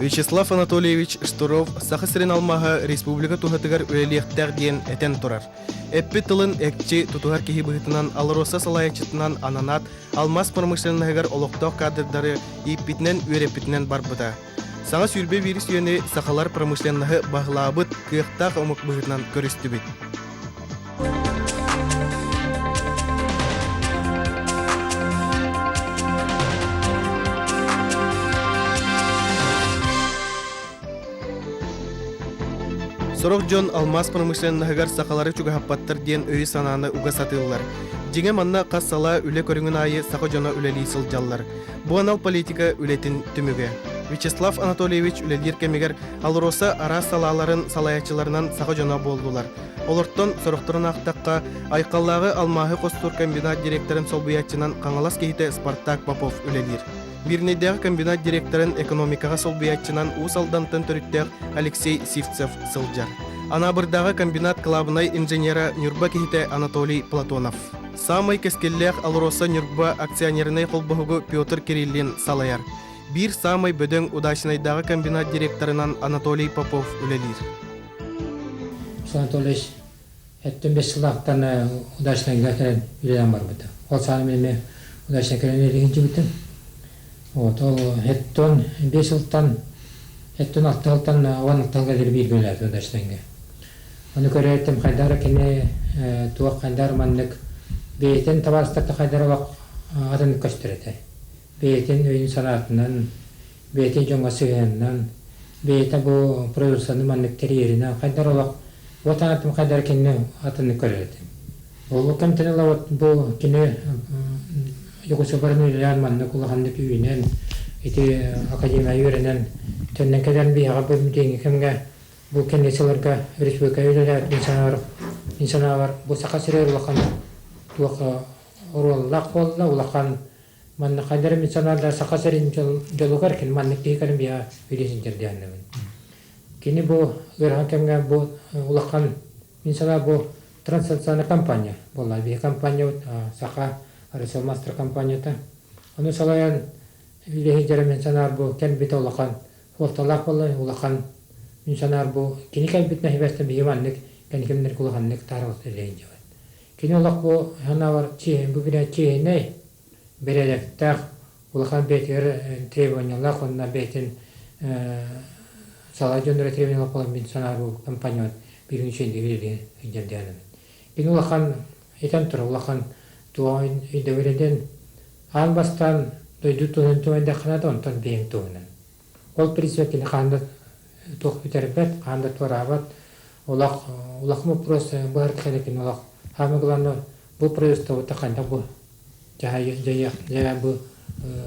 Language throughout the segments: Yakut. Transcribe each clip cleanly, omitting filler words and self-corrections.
Вячеслав Анатольевич Штыров Саха сирин алмааһа республика туһатыгар үлэлиэхтээх диэн этэн турар. Эппит тылын экчи тутуһар киһи быһыытынан АЛРОСА салайааччытынан ананаат алмаас промышленноһыгар олохтоох кадрдары ииппитинэн-үөрэппитинэн барбыта. Саҥа 21 үйэни сахалар промышленноһы баһылаабыт кыахтаах омук быһыытынан көрүстүбүт. Сорох дьон алмаас промышленноһыгар сахалары чугаһаппаттар диэн өйү-санааны уга сатыыллар. Дьиҥэ манна хас салаа үлэ көрүҥүн аайы саха дьоно үлэлии сылдьаллар. Бу анал политика үлэтин түмүгэ. Вячеслав Анатольевич үлэлиир кэмигэр АЛРОСА араас салааларын салайааччыларынан саха дьоно буоллулар. Олортон сорохторун аахтахха, Айхаллааҕы алмааһы хостуур комбинат директорын солбуйааччынан Хаҥалас киһитэ Спартак Попов үлэлиир. Мирнэйдээҕи комбинат директорын экономикаҕа солбуйааччынан Уус Алдантан төрүттээх Алексей Сивцев сылдьар. Анаабырдааҕы комбинат кылаабынай инженера Ньурба киһитэ Анатолий Платонов. Саамай кэскиллээх АЛРОСА Ньурба акционернай холбоһугу Петр Кириллин салайар. Биир саамай бөдөҥ Удачнайдааҕы комбинат директорынан Анатолий Попов үлэлиир. Анатольевич эттэн бэс сылаахтан Удачнайга кэлэн үлэлээн барбыта. Ол саҕана эмиэ Удачнай кэлэн үлэлиһинчибитим. Вот ол эттон 5 сылтан эттон 6 сылтан 16 сылга диэри бииргэ үлэлээтим Удачнайга. Ону көрөөттүм хайдах эрэ кини туох хайдах маннык бэйэтин табаарыстарта хайдах олох атын көстөр этэ. Бэйэтин өйүн-санаатынан, бэйэтин дьоҥҥо сыһыанынан, бэйэтэ бу производствоны маннык тэрийэринэн хайдах олох вот аатым хайдах кинини атыннык көрөр этим. Ол кэмтэн ыла вот бу кини Якутскайбарын үлэлээн маннык улаханнык үүнэн, ити академия үөрэнэн, төннөн кэлэн биһиэхэ бу билиҥҥи кэмҥэ бу кэнники сылларга республика үлэлээт мин санаабар, мин санаабар бу Саха сиригэр улахан туох оруоллаах буолла, улахан Манна хайдары мин санаалар Саха сирин дьолугар кини маннык киһи кэлэн биһиэхэ үлэ сылдьар Кини бу ыарахан кэмҥэ бу улахан мин санаа бу транснациональная компания буолла. Биһи компаниябыт Саха Мастер компанията. Ону салайан үлэ сылдьара мин санаар бу кэлбитэ улахан суолталаах буолла, улахан мин санаар бу кини кэлбитинэ хибэстэн биһи маннык кэнникимнэр улаханнык тааралт үлэһин дьабыт. Кини олох бу санаабар бу бирэ чиэһинэй бэрээдэктээх, улахан бэйэтигэр требованиялаах уонна бэйэтин салай дьонноро требованиялаах буолан мин санаабы компаньон биирин үчүгэйдик үлэлиир сылдьар Кини улахан этэн турар улахан туох өйдөбүл аан бастаан дойду туһунан туһайдаххына да онтон бэйэҥ туһунан. Ол принципе кини хаһан да туох бүтэрбэт, хаһан да туораабат. Олох улахан вопрос быһар кини олох самое главное бу производство хайдах бу дьайа бу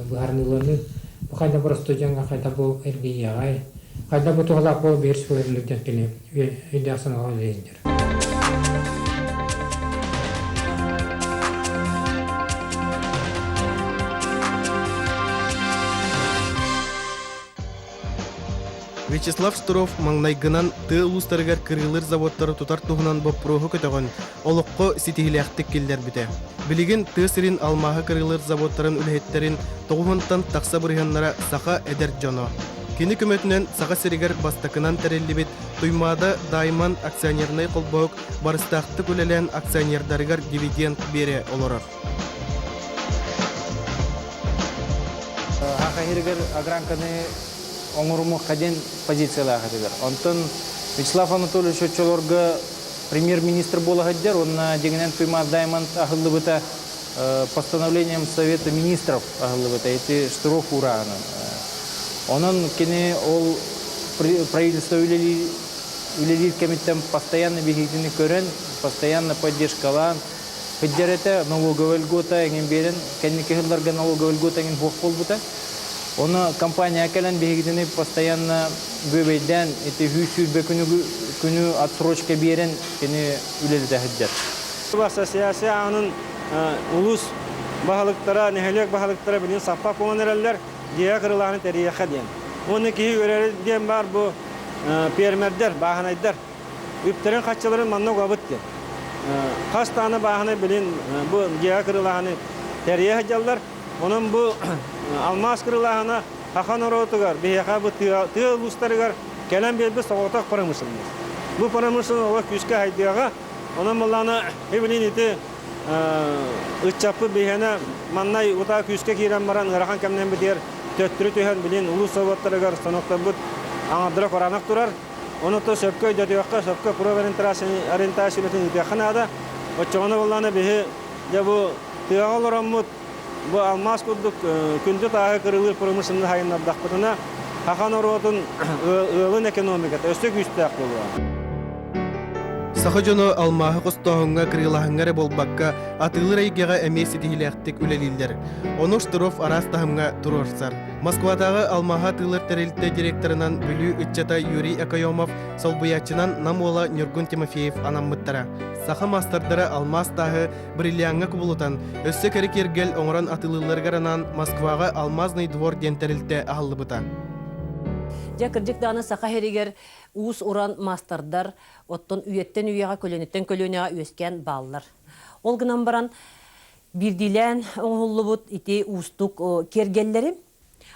быһаарыныыланы бу хайда боростуой дьоҥҥо хайда бу эргийиэҕэй хайда бу туһалаах буола биир суойуннук диэн кини өйдөөх санаалаах үлэлиир. Вячеслав Штыров маҥнайгынан тыа улуустарыгар кырыылыыр заводтары тутар туһунан боппуруоһу көтөҕөн, олоххо ситиһиилээхтик киллэрбитэ. Билигин тыа сирин алмааһы кырыылыыр заводтарын үлэһиттэрин тоҕуһунтан тахса бырыһыаннара саха эдэр дьоно. Кини көмөтүнэн Саха сиригэр бастакынан тэриллибит Туймаада Даймонд акционернай холбоһук барыстаахтык үлэлээн акционердарыгар дивиденд биэрэ олорор. Саха сиригэр огранканы оҥорумуохха диэн позициялаах этилэр. Онтон Вячеслав Анатольевич оччолорго премьер-министр буола сылдьар уонна дьиҥинэн Туймаада Даймонд аһыллыбыта постановлением Совета министров аһыллыбыта ити Штыров уурааҕынан. Онон кини ол правительство үлэлиир кэмиттэн постоянно биһигини көрөн, постоянно поддержкалаан, сылдьар этэ, налоговая льгота эҥин биэрэн, кэнники сылларга налоговая льгота эҥин суох буолбута. Ону компания кэлэн биһигитини постоянно бүөбэйдээн ити 120 күнү отсрочка биэрэн кини үлэлэтэ сылдьар. Ассоциация аанын улуус баһылыктара, нэһилиэк баһылыктара билигин саппах буолан эрэллэр, дьиэҕэ кырылааны тэрийиэххэ диэн. Уонна киһи үөрэрэ диэн баар бу пиэрмэрдэр, бааһынайдар үптэрин-харчыларын манна угабыт диэн. Хас даҕаны бааһынай билин бу дьиэҕэ кырылааһыны тэрийэ сылдьаллар. Онон бу алмаас кырылааһына Саха норуотугар, биһиэхэ бу тыа, тыа улуустарыгар кэлэн биэрбит соҕотох промышленность. Бу промышленность олох күүскэ сайдыаҕа. Онон былаана билин ити ыччаппыт биһиэнэ маннай утаа күүскэ киирэн баран ыарахан кэмнэммитигэр төттөрү түһэн билин улуус собуоттарыгар станоктарбыт аҥардара кураанах турар. Ону то сөпкө өйдөтүөххэ, сөпкө профориентация үлэтин ыытыахха наада. Оччоҕуна буоллаҕына биһи дьэ бу тыаҕа олороммут бу алмаас курдук күндү тааһы кырылыыр промышленноһы сайыннардахпытына, саха норуотун ыалын экономиката өссө күүстээх буолуоҕа. Саха дьоно алмааһы хостооһуҥҥа, кырыылааһыҥҥа эрэ буолбакка, атыылыыр эйгэҕэ эмиэ ситиһиилээхтик үлэлииллэр. Ону Штыров араас таһымҥа туруорсар. Москватааҕы алмааһы атыылыыр тэрилтэ директорынан Бүлүү ыччата Юрий Окоемов, солбуйааччынан Нам уола Ньургун Тимофеев анаммыттара. Саха маастардара алмаас тааһы бриллиаҥҥа кубулутан, өссө кэрэ киэргэл оҥорон атыылыылларыгар анаан Москваҕа Алмазный двор диэн тэрилтэ аһыллыбыта. Дьэ, кырдьык даҕаны саха сиригэр уус-уран маастардар оттон үйэттэн үйэҕэ, көлүөнэттэн көлүөнэҕэ үөскээн бааллар. Ол гынан баран биирдиилээн оҥоһуллубут ити уустук киэргэллэри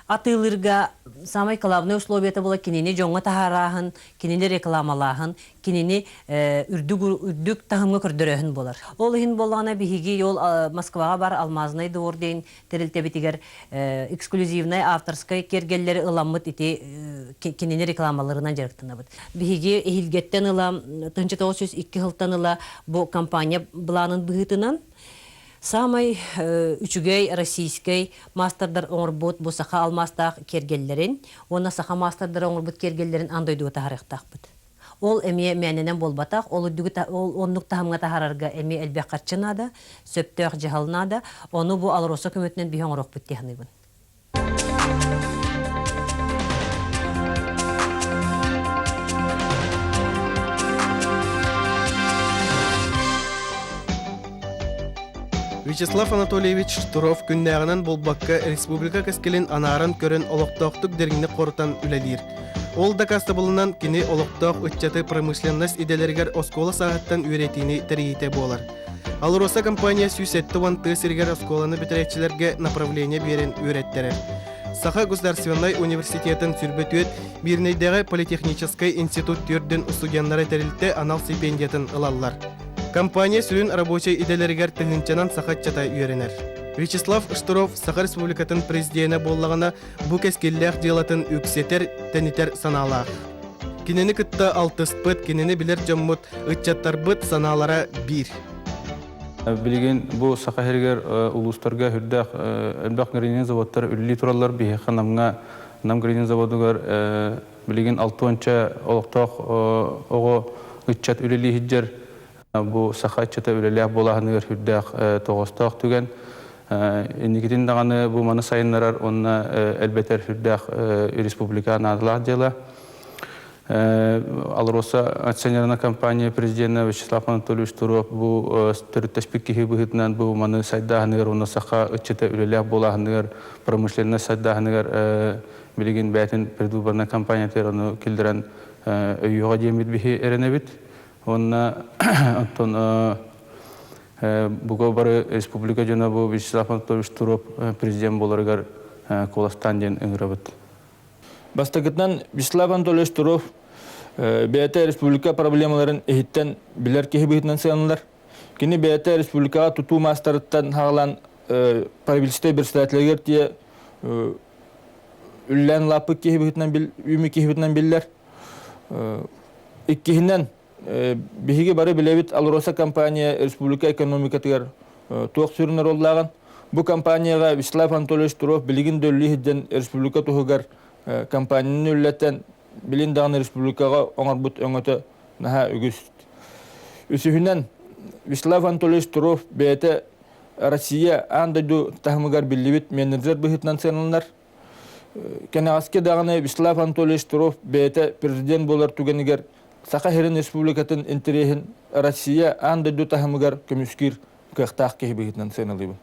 атыылыырга самай главное условиета була кинини дьоҥҥо таһаарааһын, кинини рекламалааһын, кинини үрдүк үрдүк таһымҥа көрдөрөөһүн буолар. Ол иһин буоллаҕына биһиги ол Москваҕа бар Алмазный двор диэн тэрилтэбитигэр эксклюзивнай авторскай киэргэллэри ыламмыт ити кинини рекламаларынан дьарыктанабыт. Биһиги эһиилгэттэн ыла 1902 сылтан ыла бу компания былаанын быһыытынан Саамай үчүгэй российскай маастардар оҥорбут бу саха алмаастаах киэргэллэрин уонна саха маастардара оҥорбут киэргэллэрин аан дойдуга таһаарыахтаахпыт. Ол эмиэ мээнэнэн буолбатах, ол үрдүгү ол оннук таһымҥа таһаарарга эмиэ элбэх харчы наада, сөптөөх дьаһал наада. Ону бу АЛРОСА көмөтүнэн биһи оҥоруохпут дии саныыбын. Вячеслав Анатольевич Штыров күннээҕинэн буолбакка республика кэскилин анааран көрөн олохтоохтук дириҥник хорутан үлэлиир. Ол дакаастабылынан кини олохтоох ыччаты промышленность идэлэригэр оскуола сааһыттан үөрэтиини тэрийиитэ буолар. АЛРОСА компания 170 тыа сиригэр оскуоланы бүтэрээччилэргэ направление биэрэн үөрэттэрэр. Саха государственнай университетын сүрбөтүөт Мирнэйдээҕи политехническай институт түөрдүн студеннара тэрилтэ анал стипендиятын ылаллар. Компания сүрүн рабочай идэлэригэр тыһыынчанан саха ыччата үөрэнэр. Вячеслав Штыров Саха Республикатын президенэ буоллаҕына, бу кэскиллээх дьыалатын үксэтэр, тэнитэр санаалаах. Кинини кытта алтыспыт, кинини билэр дьоммут ыччаттарбыт санаалара биир. Билигин бу Саха сиригэр улуустарга үрдээх элбэх гранин заводтар үлэлии тураллар. Биһиэхэ Намҥа Нам гранин заводугар билигин алтыанча олохтоох оҕо ыччат үлэлии сылдьар. Бу саха ыччата үлэлээх буолааһыныгар үрдээх тоҕоостоох түгэн. Инникитин даҕаны бу маны сайыннарар уонна элбэтэр үрдээх республика наадалаах дьыала. АЛРОСА акционерная компания президенэ Вячеслав Анатольевич Туров бу төрүттэспит киһи быһыытынан бу маны сайдааһыныгар уонна саха ыччата үлэлээх буолааһыныгар промышленность сайдааһыныгар билигин бэйэтин предвыборная кампаниятыгар ону киллэрэн өйүөҕэ диэммит биһи эрэнэбит. Уонна оттон буга бары республика дьоно бу Вячеслав Анатольевич Туров президент буоларыгар куоластаан диэн ыҥырабыт. Бастакытынан Вячеслав Анатольевич Туров бэйэтэ республика проблемаларын иһиттэн билэр киһи быһыытынан сыаналар. Кини бэйэтэ республикаҕа тутуу маастарыттан хаалан правительство председателигэр тиийэ үллээн улааппыт киһи быһыытынан үүммүт киһи быһыытынан биллэр. Иккиһинэн, биһиги бары билэбит АЛРОСА компания республика экономикатыгар туох сүрүн оруоллааҕын. Бу компанияҕа Вячеслав Анатольевич Туров билигин да үлэлии сылдьан республика туһугар компанияны үлэлэтэн билин даҕаны республикаҕа оҥорбут өҥөтө наһаа үгүс. Үсүһүнэн, Вячеслав Анатольевич Туров бэйэтэ Россия аан дойду таһымыгар биллибит менеджер быһыытынан сыаналанар. Кэнэҕэски даҕаны Вячеслав Анатольевич Туров бэйэтэ президент буолар түгэнигэр Саха сирин республикатын интэриэһин Россия аан дойду таһымыгар көмүскүүр кыахтаах киһи быһыытынан сыаналыыбын.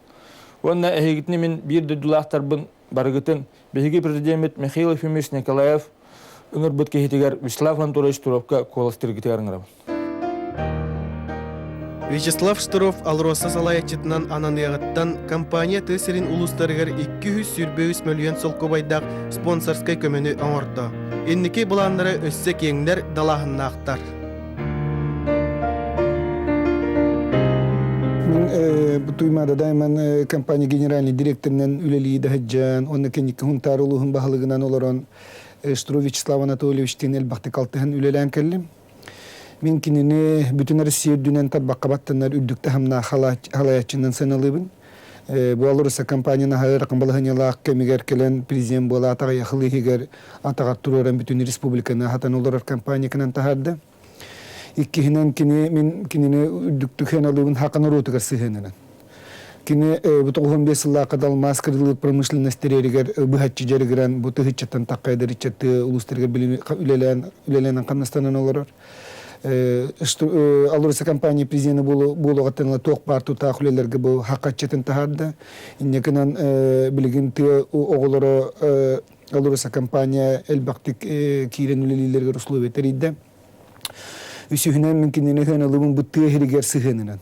Уонна эһигитини мин биир дойдулаахтарбын барыгытын биһиги президеммит Михаил Ефимович Николаев ыҥырбыт киһитигэр Вячеслав Анатольевич Туровка куоластыыргытыгар ыҥырабын. Вячеслав Штыров АЛРОСА салайааччытынан ананыаҕыттан компания тыа сирин улуустарыгар 223 мөлүйүөн солкуобайдаах спонсорскай көмөнү оҥордо. Инники былааннара өссө киэҥнэр, далааһыннаахтар. Мин Туймаада Дайман компания генеральный директорынан үлэлии даһыдьан, онно кэнникки Хунтаар улууһун баһылыгынан олорон Штыров Вячеслав Анатольевичтыын элбэхтик алтыһан үлэлээн кэллим. Мин кинини бүтүн Россия үрдүнэн тарбахха баттанар үрдүк таһымнаах халайааччынан сыаналыыбын. Бу АЛРОСА компанияны аһары балаһыанньалаах кэмигэр кэлэн президент буола атаҕайахыл иһигэр атаҕар туруоран бүтүн республиканы аһатан олорор компаниякынан таһаарда. Иккиһинэн кини мин кинини үрдүктүк сыаналыыбын хака норуотугар сыһыанынан. Кини бу 95 сыллаахха алмаас кырылыыр промышленность тэрээригэр быһаччы дьарыгыран бу тыһыччаттан таккайдар ыччатты улуустарыгар үлэлээн үлэлээн хамнастанан олорор. АЛРОСА компания президенэ буолуоҕуттан ыла туох баар тутаах үлэлэргэ бу хакаччытын таһаарда. Инньэ билигин тыа оҕолоро АЛРОСА компания элбэхтик киирэн үлэлииллэригэр условия тэрийдэ. Үсүһүнэн мин кинини сыаналыыбын бу тыа иһигэр сыһыанынан.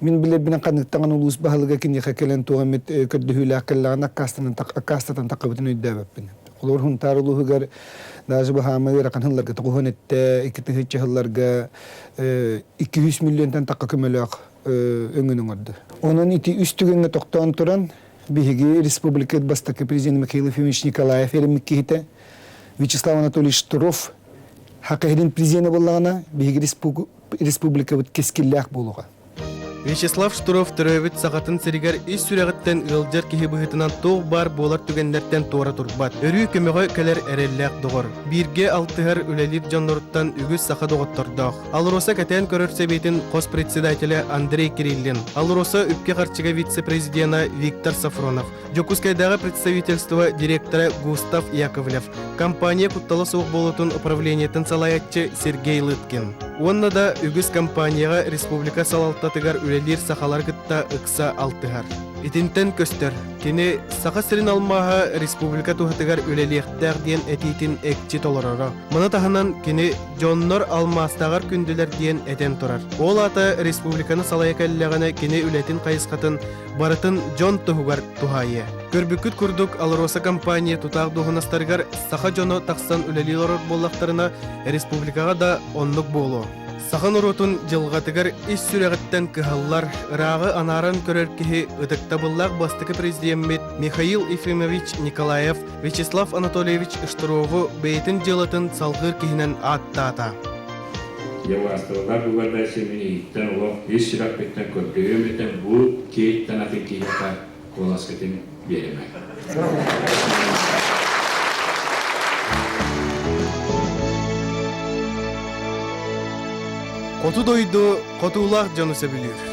Мин билэрбинэн ханныктаҕын улуус баһылыга киниэхэ кэлэн туох эмит көрдөһүүлээх кэллэҕинэ аккаастатан таххыбытын өйдөөбөппүн. Холобур, Хунтаар улууһугар даже баһаамай ыарахан сылларга тоҕуһун эттэ, 2 сылларга 200 миллионтан тахха көмөлөөх өҥөнү оҥорду. Онон ити үс түгэҥҥэ тохтоон туран, биһиги республика бастакы президент Михаил Ефимович Николаев эриммит киһитэ Вячеслав Анатольевич Штыров хакаһирин президенэ буоллаҕына, биһиги республикабыт кэскиллээх буолуоҕа. Вячеслав Штыров төрөөбүт Сахатын сиригэр ис сүрэҕиттэн ыалдьар киһи быһыытынан туох баар буолар түгэннэртэн туора турбат, өрүү көмөҕө кэлэр эрэллээх доҕор. Бииргэ алтыһар үлэлиир дьонноруттан үгүс саха доҕоттордоох. АЛРОСА кэтээн көрөр сэбиэтин хос председателэ Андрей Кириллин, АЛРОСА үпкэ-харчыга вице-президена Виктор Сафронов, Дьокуускайдааҕы представительство директора Густав Яковлев, компания куттала суох буолуутун управлениетын салайааччы Сергей Лыткин уонна да үгүс компанияҕа республика салалтатыгар үлэлиир сахалары кытта ыкса алтыһар. Итинтэн көстөр, кини Саха сирин алмааһа республика туһатыгар үлэлиэхтээх диэн этиитин экчи толороро. Маны таһынан кини дьоннор алмаастааҕар күндүлэр диэн этэн турар. Ол аата республиканы салайа кэллэҕинэ кини үлэтин хайысхатын барытын дьон туһугар туһаайыа. Көрбүккүт курдук, АЛРОСА компания тутаах дуоһунастарыгар саха дьоно тахсан үлэлии олорор буоллахтарына, республикаҕа да оннук буолуо. Саха норуотун дьылҕатыгар ис сүрэҕиттэн кыһаллар, ырааҕы анааран көрөр киһи ытыктабыллаах бастакы президеммит Михаил Ефимович Николаев Вячеслав Анатольевич Штырову бэйэтин дьыалатын салҕыыр киһинэн ааттаата. Дьэ убаастабыллаах быыбардааччы мин иһиттэн олох ис сүрэхпиттэн көрдөһүөм этэ бу киһиттэн атын киһиэхэ куоласкытын биэримэ. Хоту дойду хотуулаах дьону сөбүлүүр.